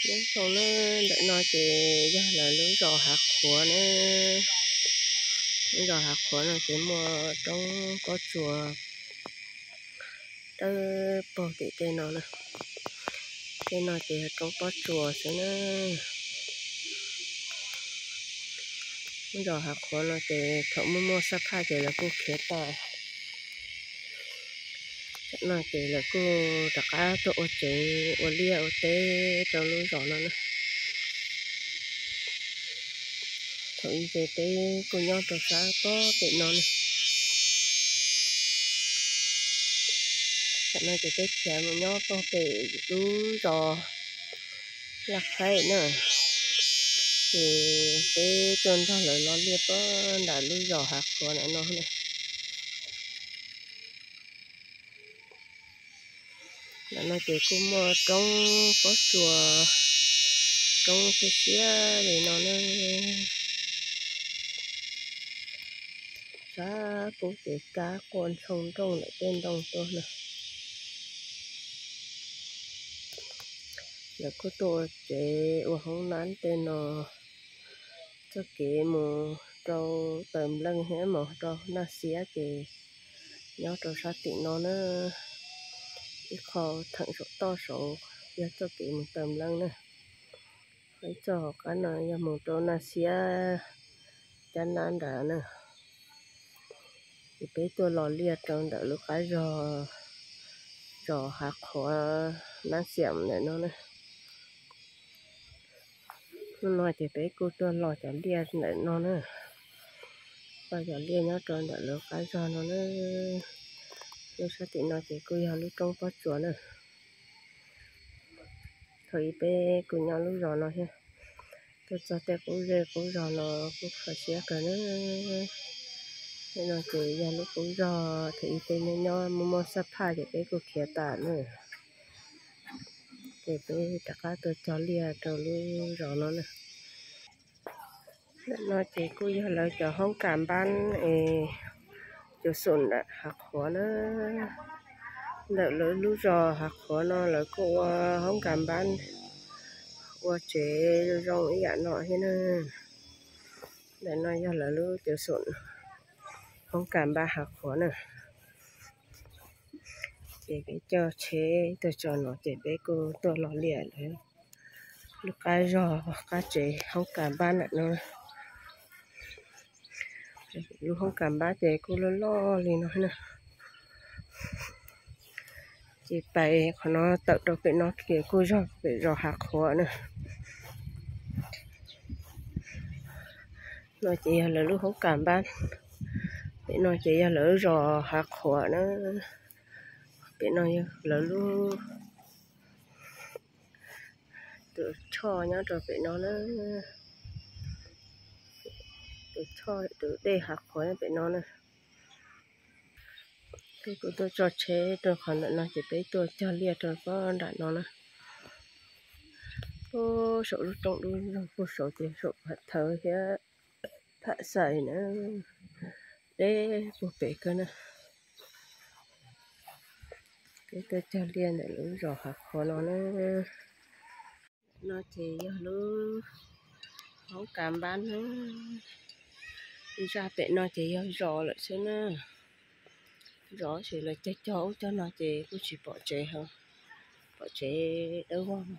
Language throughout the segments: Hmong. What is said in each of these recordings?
Nyob zoo na, ntawm no ces yog lawv lub zos Hav Qhuav na. Lub zos Hav Qhuav no ces muaj roob pob tsuas dawb paug tim tej no na. Tej no ces yog roob pob tsuas xwb na. Lub zos Hav Qhuav no ces thaum muaj muaj xab phaj ces lawv kuj khiav tas. Tam no ces lawv kuj rov qab tuaj ua tsev ua liaj ua teb rau lub zos no na. Thaum ub ces peb kuj nyob rau sab pob pem no na. Tam no ces peb khiav mus nyob pob pem lub zos Laj Khaib na. Ces peb tuaj nrog lawv los liaj pob nram lub zos Hav Qhuav ntawm no na. Ntawm no ces kuj muaj roob pob tsuas, roob siab siab li no na. Sab pub ces kab quaj ntshoo nrooj ntawm tej ntoo tuaj na. Lawv kuj tuaj ua tsev ua hoob nab tej no, txoj kev mus rau Taws Npleej thiab mus rau Naj Xiab ces nyob rau sab tim no na. Ib qho theem saum toj saud yog txoj kev mus Taws Npleej na. Ho ib txoj hauv qab no yog mus rau Naj Xiab Cab Nab nrad na. Ces peb tuaj los liaj rau ntawm lub qab zos, zos Hav Qhuav Nab Xiam ntawm no na. Hnub no ces peb kuj tuaj los cov liaj ntawm no na. Los cov liaj nyob rau ntawm lub qab zos no na. Lub sab tim no ces kuj yog lub roob pob tsuas na. Thaum ub peb kuj nyob lub zos no thiab, tuaj txog tej qub zej qub zos no kuj kho siab kawg na. Tej no ces yog lub qub zos thaum ub peb nyob nyob muaj muaj xab phaj ces peb kuj khiav tas na. Ces peb rov qab tuaj cog liaj rau lub zos no na. Ntawm no ces kuj yog lawv cov hoob kas npab es cov xum ntawm Hav Qhuav na. Ntawm lawv lub zos Hav Qhuav no lawv kuj ua hoob kas npab, ua tsev zoo zoo ib yam no thiab na. Ntawm no yog lawv lub cov xum hoob kas npab Hav Qhuav na. Ces peb coj tsheb tuaj tso no ces peb kuj tuaj los liaj lawv lub qab zos qab tsev hoob kas npab ntawm no. Lub hoob kas npab ces kuj loj loj li no na. Ces pais qhov no tawm rau pem no ces kuj yog pem zos Hav Qhuav na. No ces yog lawv lub hoob kas npab. Pem no ces yog lawv lub zos Hav Qhuav na. Pem no yog lawv lub, tus choj nyob rau pem no na. Tus choj, tus dej Hav Qhuav nyob pem no na. Peb kuj tuaj tso tsheb rau qhov ntawm no ces peb tuaj cog liaj rau pob nram no na. Puag saum lub roob dub nrog puag saum ces saum Pham Thawv thiab Pham Xais na. Deb puag pem kawg na. Peb tuaj cog liaj ntawm lub zos Hav Qhuav no na. No ces yog lub hoob kas npab na. Zaj pem no ces yog zos lawm xwb na. Zos ces lawv cog cog ub cog no ces kuj tsis pom tsev, pom tsev dawb vog no.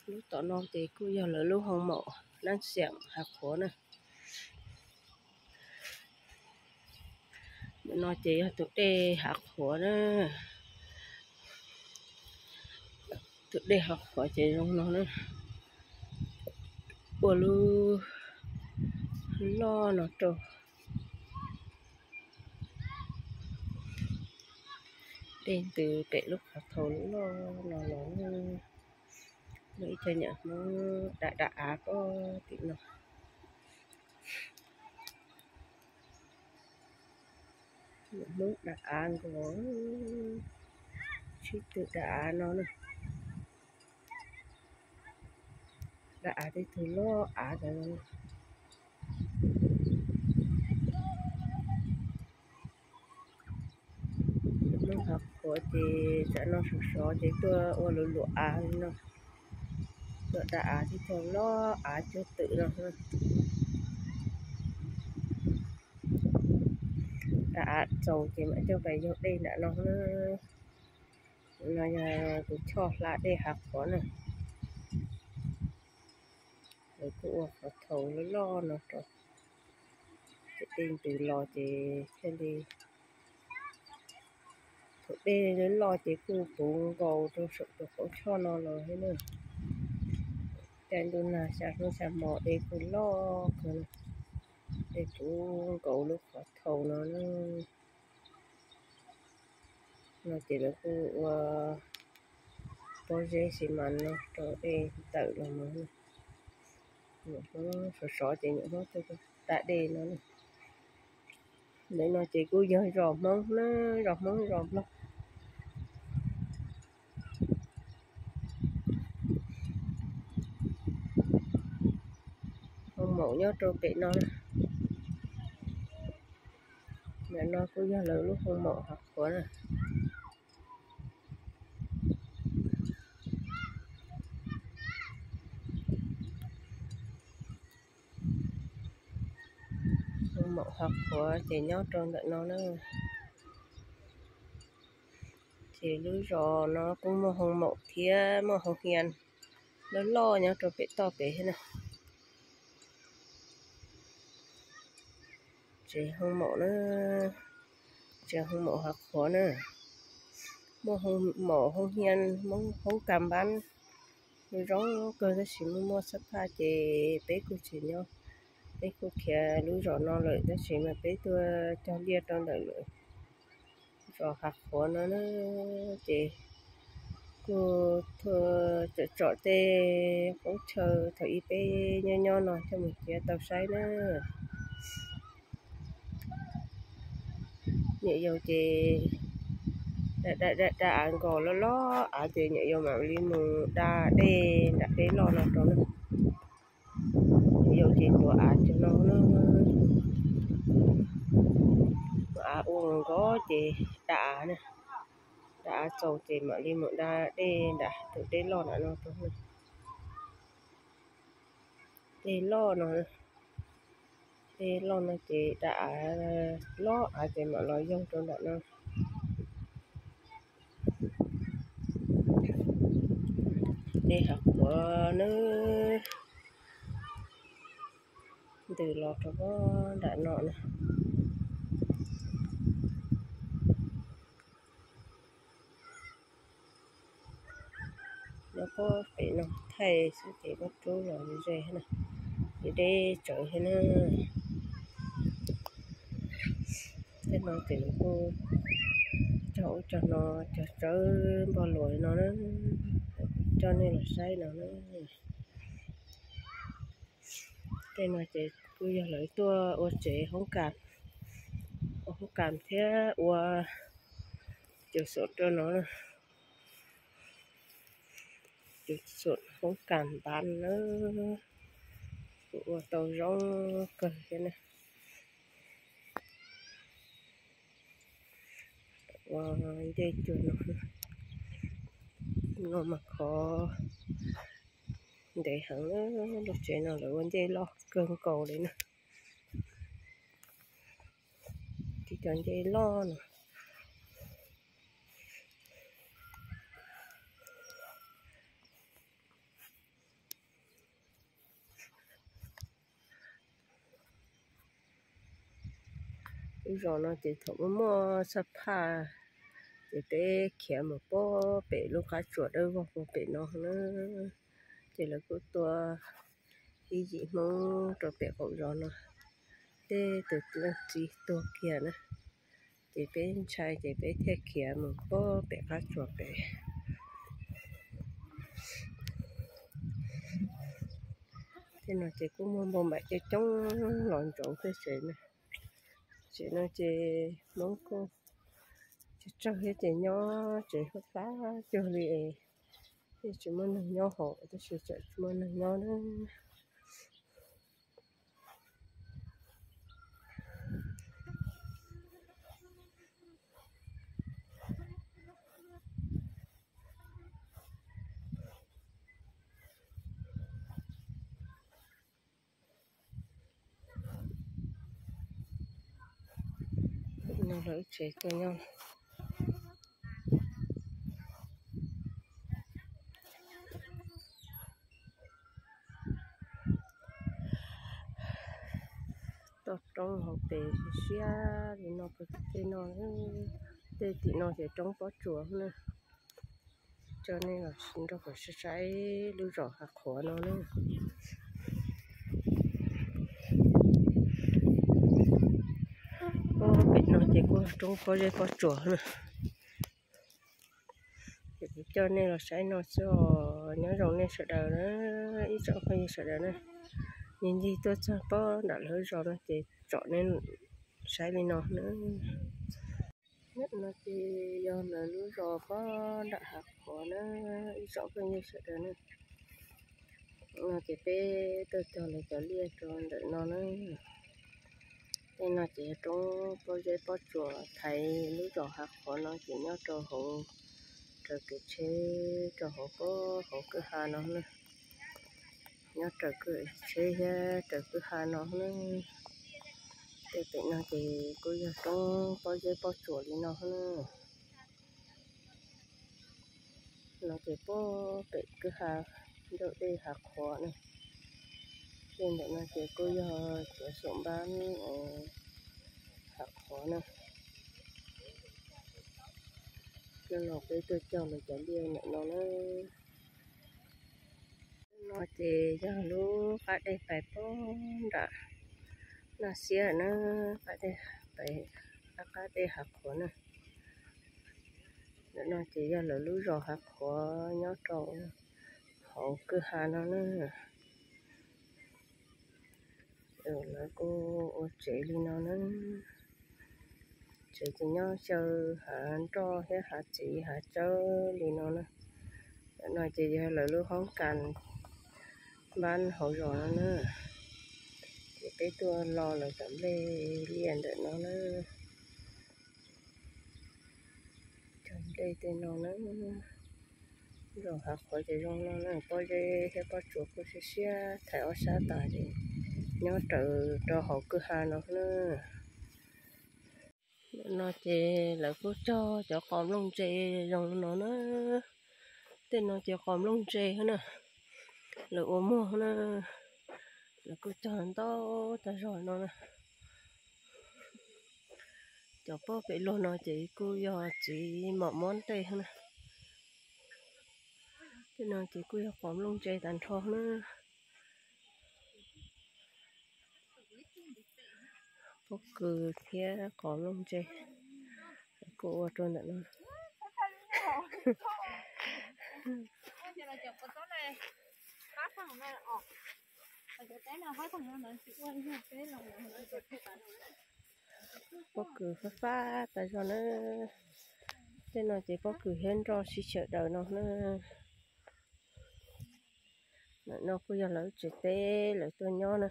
Lub tom no ces kuj yog lawv lub hoo maum Nab Xiam Hav Qhuav na. Ntawm no ces yog tus dej Hav Qhuav na. Tus dej Hav Qhuav ces zoo no na. Ua lub loj no rau. Dej ntws pem lub qhov thau loj no los, muaj ib co nyuam Hmoob da da av pob tim no. Nyuam Hmoob da av nkaus, sib tw da av no na. Da av tej tug loj av ntawd. Noj hav qhuav ces tsam no sov sov ces tuaj ua luv luv av li no. Cov dav av tib tug loj av cuag twm no. Dav av txaus ces mam coj pais yog dej nram no na. No yog tus choj hla dej hav qhuav na. Lawv kuj ua qhov thau loj loj no rau, ces dej ntws los ces thiaj li, thaum dej loj ces kuj puv nkaus rau saum tus qauv choj no los thiab na. Caij ntuj nag xya hnub xya hmo dej kuj loj kawg, dej puv nkaus lub qhov thau no na. No ces lawv kuj ua pob zeb xi mas no rau dej tawm los no. Nyuam Hmoob sov sov ces nyuam Hmoob tuaj da dej no. Ntawm no ces kuj yog zos Hmoob na, zos Hmoob zos Nplog. Hoo maum nyob rau pem no. Ntawm no kuj yog lawv lub hoo maum hav qhuav na. Hoo maum hav qhuav ces nyob rau ntawm no na. Ces lub zos no kuj muaj hoo maum thiab muaj hoo hia loj loj nyob rau pem toj pem thiab na. Tsev hoo maum na, tsev hoo maum hav qhuav na, muaj hoo maum hoo hia, hoob kas npab, zoo kawg tab sis muaj muaj xab phaj ces peb kuj tsis nyob, peb kuj khiav lub zos no lawm tab sis mas peb tuaj cog liaj rau ntawm lawm zos hav qhuav no na. Ces kuj tsom tsom tej qoob chaw thaum ub peb nyob nyob no coj mus txiav tau saib na. Nyuam yaus ces da da av nkaus loj loj av ces nyuam yaus mam li mus da dej nram dej loj no rau na. Nyuam yaus ces tuav av cov no na, tuav av ua nkaus ces da av na, da av txaus ces mam li mus da dej nram tus dej loj nram no rau na. Dej loj no, dej loj no ces da av, loj av ces mam los yog rau nram no. Dej hav qhuav na, ntws los rau nram no na. Nyob pob pem no thaij xwb ces pob roob los ze na, ces deb tsawv thiab na. Tej no ces nws kuj cog ub cog no, cog tsawb npog luas no na, coj nej los saib no na. Tej no ces kuj yog lawv tuaj ua tsev hoob kas, ua hoob kas thiab ua cov xom rau no, cov xom hoob kas npab na, kuj ua tau zoo kawg thiab na. Ua ncej cuag no, no mas khov ntev heev, lub tsev no lawv ua ncej loj kawg nkaus li na. Tib cov ncej loj no. Lub zos no ces thaum muaj muaj xab phaj ces peb khiav mus pob pem lub qab tsuas dawb vog puag pem no na, ces lawv kuj tua ib yim Hmoob rau pem qaum zos no, tej tus leej txiv tuag kiag na, ces peb ntshai ces peb thiaj khiav mus pob pem qab tsuas pem. Tej no ces kuj muaj npau npaim coob coob los ntsoov tej tsev no. Tsev no ces Hmoob kuj tsawg thiab ces nyob tsev hlub plab cuag li es, yeej tsis muaj neeg nyob hauv tab sis tseem tsis muaj neeg nyob na. Lawv tsev tuaj nyob toj roob hauv pes siab li no, tej no, tej tim no ces roob pob tsuas na. Coj nej los nrog kuv saib saib lub zos Hav Qhuav no na. Pem no ces kuj roob pob zeb pob tsuas na. Ces kuv coj nej los saib no xwb os. Nyob zoo nej sawv daws na, ib tsoom phooj ywg sawv daws na. Ncig ncig tuaj txog pob nram lawv zos no ces tsom nej saib li no na. Ntawm no ces yog lawv lub zos pob nram Hav Qhuav na, ib tsoom phooj ywg sawv daws na. No ces peb tuaj cog lawv cov liaj rau ntawm no na. Tej no ces yog roob pob zeb pob tsuas thaiv lub zos Hav Qhuav no ces nyob rau hauv raws kev tsheb rau hauv pob hauv kwj ha no na. Nyob raws kev tsheb thiab raws kwj ha no na. Tej pem no ces kuj yog roob pob zeb pob tsuas li no na. No ces puag pem kwj ha ncauj dej Hav Qhuav na. Tej ntawm no ces kuj yog cov xom npab Hav Qhuav na. Coj los peb tuaj cog lawv cov liaj ntawm no na. No ces yog lub qab dej pais puag nram Naj Xiab na, qab dej pais, qab dej Hav Qhuav na. Ntawm no ces yog lawv lub zos Hav Qhuav nyob rau hauv kwj ha no na. Lawv kuj ua tsev li no na. Tsev ces nyob xyaw hav nroj thiab hav txiv hav tsawb li no na. Ntawm no ces yog lawv lub hoob kas npab hauv zos no na. Ces peb tuaj lo lawv cov nplej liaj ntawm no na. Cov nplej tej no na. Zos Hav Qhuav ces zoo no na, pob zeb thiab pob tsuas kuj siab siab thaiv ob sab tas ces nyob raws rau hauv kwj ha no na. No ces lawv kuj cog cov qos nplooj ntse zoo no na. Tej no ces qos nplooj ntse na, lawv ua muag na. Lawv kuj cog ntau tag zog no na. Cov pob pem luag no ces kuj yog txiv mom mob ntej na. Tej no ces kuj yog qos nplooj ntse tag nrho na. Pob kws thiab qos nplooj ntse kuj ua rau ntawm no. Pob kws fab fab tas zog na. Tej no ces pob kws thiab nroj sib xyaw daws no na. Ntawm no kuj yog lawv tsev teb lawv tuaj nyob na.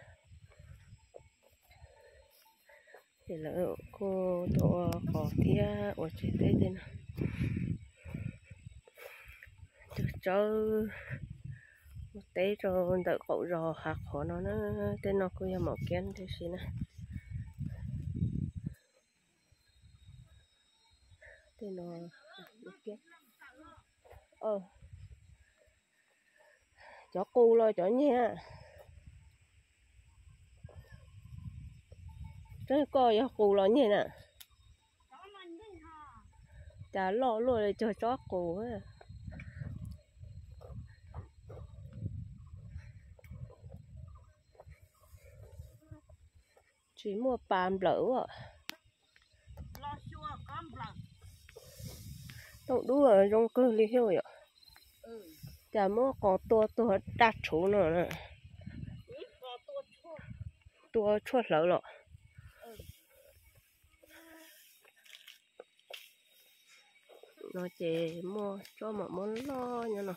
Ces lawv kuj tuaj ua qos thiab ua tsev teb tej no. Cog tsawb ua teb rau ntawm qaum zos Hav Qhuav no na. Tej no kuj yog maum kiab ntib si na. Tej no, cov qus los cov nyeg? Tseeb koj yog qus los nyeg na? Cas loj luaj li cog tsob qus. Tsis muaj pas nplawm as. Tooj dub zoo kawg li thiab yom. Cas muab qos tua tuag daj rhuv no. Tua tshuaj hlawv los. No ces muaj tsob mom mob loj nyob no.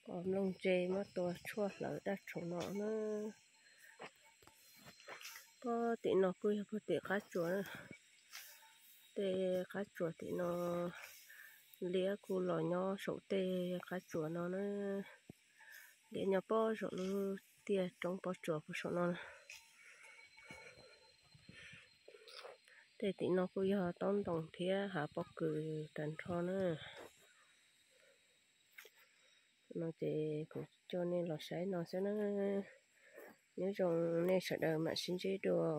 Qos nplooj ntse muab tua tshuaj hlawv daj rhuv no na. Pob tim no kuj yog pob tim qab tsuas na. Tej qab tsuas tim no, liab kuj los nyob saum tej qab tsuas no na. Liab nyob pob saum lub tiaj roob pob tsuas puag saum no na. Tej tim no kuj yog taub ntoos thiab hav pob kws tag nrho na. No ces kuv coj nej los saib no xwb na. Nyob zoo nej sawv daws mam sib ntsib dua.